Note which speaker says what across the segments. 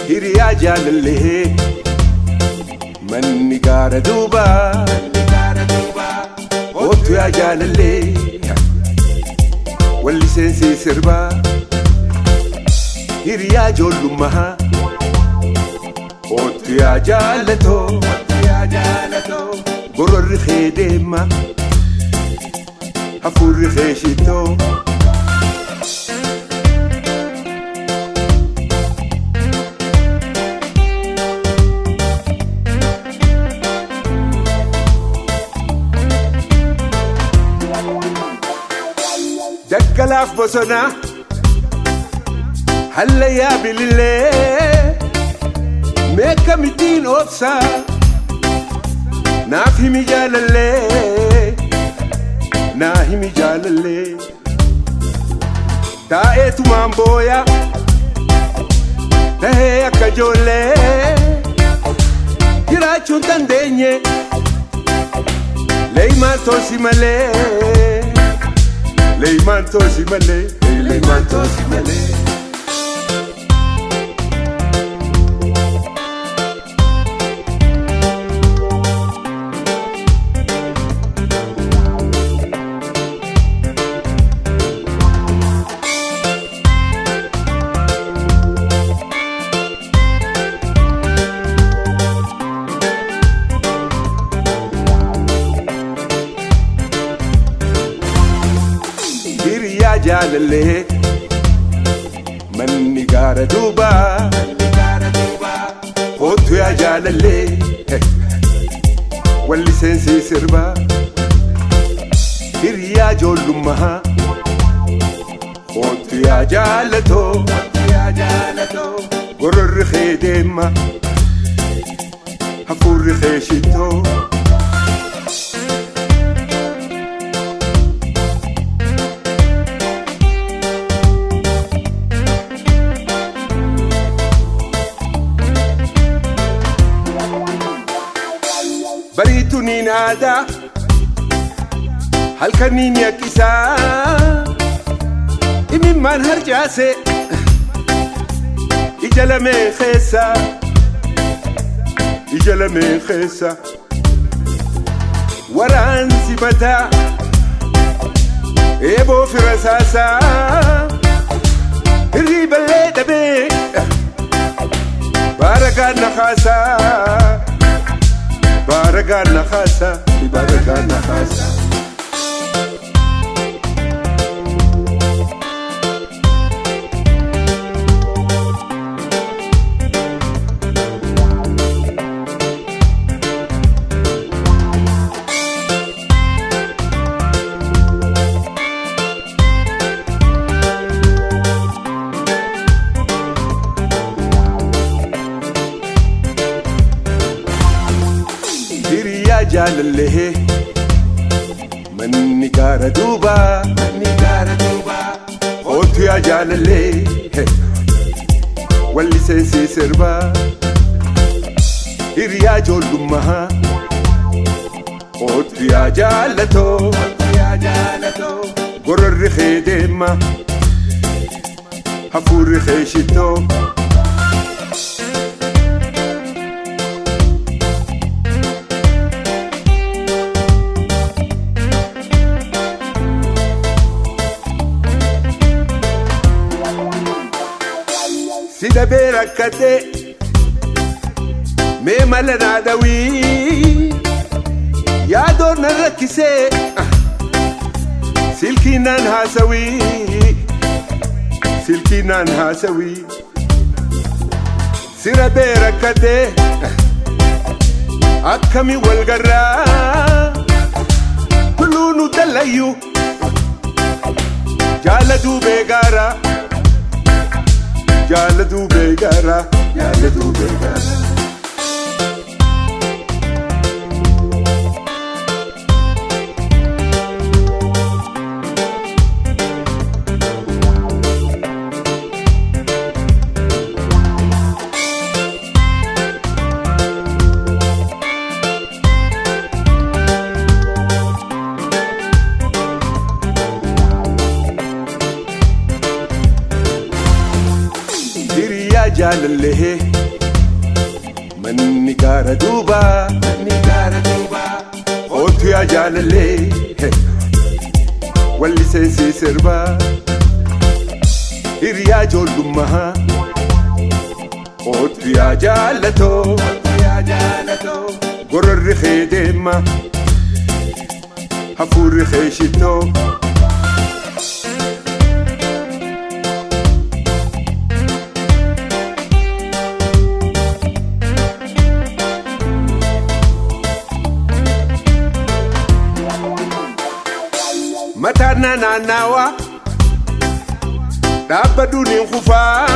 Speaker 1: Hiriyaa jaalallee manni gaara duubaa oottu yaa jaalallee walli seensii sirbaa hiriyaa ijoollummaa oottu yaa jaalatoo gororri kee deema hafuurri kee shittoo. Daggalaaf bosonaa hallayyaa bilillee meekamittiin obsaa naaf himi jaalallee naa himi jaalallee taa'eetumaan booya tahee akka ijoollee jiraachuun dandeenye leeymaan toosi malee. Leeymaan toosi malee, leeymaan toosi malee. Hiriyaa jaalallee manni gaara duubaa kootu yaa jaalallee walli seensii sirbaa hiriyaa ijoollummaa kootu yaa jaalatoo gororri kee deema hafuurri kee shittoo. Bariituun aadaa halkaniin yaqqisaa imimmaan harcaase ija lameen keessa ija lameen keessa waraansi mataa eeboo fira saasaa hirriiballee dhabee baaragaan na kaasaa. Baaragaan na kaasaa, baaragaan na kaasaa. Hiriyaa jaalallee manni gaara duubaa oottu yaa jaalallee walli seensii sirbaa hiriyaa ijoollummaa oottu yaa jaalatoo gororri kee deema hafuurri kee shittoo. Si dhabee rakkatee mee mala naa dhawii yaadoon na rakkisee silkii naan haasawii silkii naan haasawii si dhabee rakkatee akkami wal garraa tulluu nu dallayyuu jaala duubee gaaraa. Jaala duubee gaara, jaala duubee gaara. Hiriyaa jaalallee manni gaara duubaa manni gaara duubaa otu yaa jaalallee walli seensii sirbaa hiriyaa ijoollummaa otu yaa jaalatoo gororri kee deema hafuurri kee shittoo. Mataan naannawaa dhaabbadhuun hin kufaa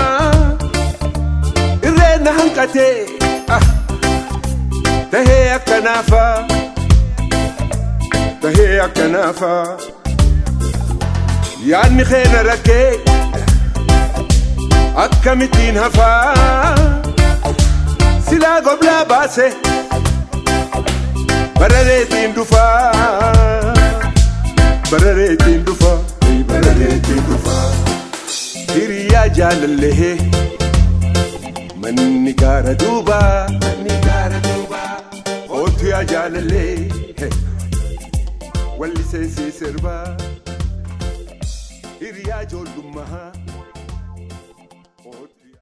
Speaker 1: irreen na hanqatee tahee akka naafaa tahee akka naafaa yaadni keena rakkee akkamittiin hafaa silaa goblaa baase barareetiin dhufaa. Barareetiin dhufa, barareetiin dhufa. Hiriyaa jaalallee manni gaara duubaa, manni gaara duubaa. Otu yaa jaalallee walli seensii sirbaa. Hiriyaa ijoollummaa.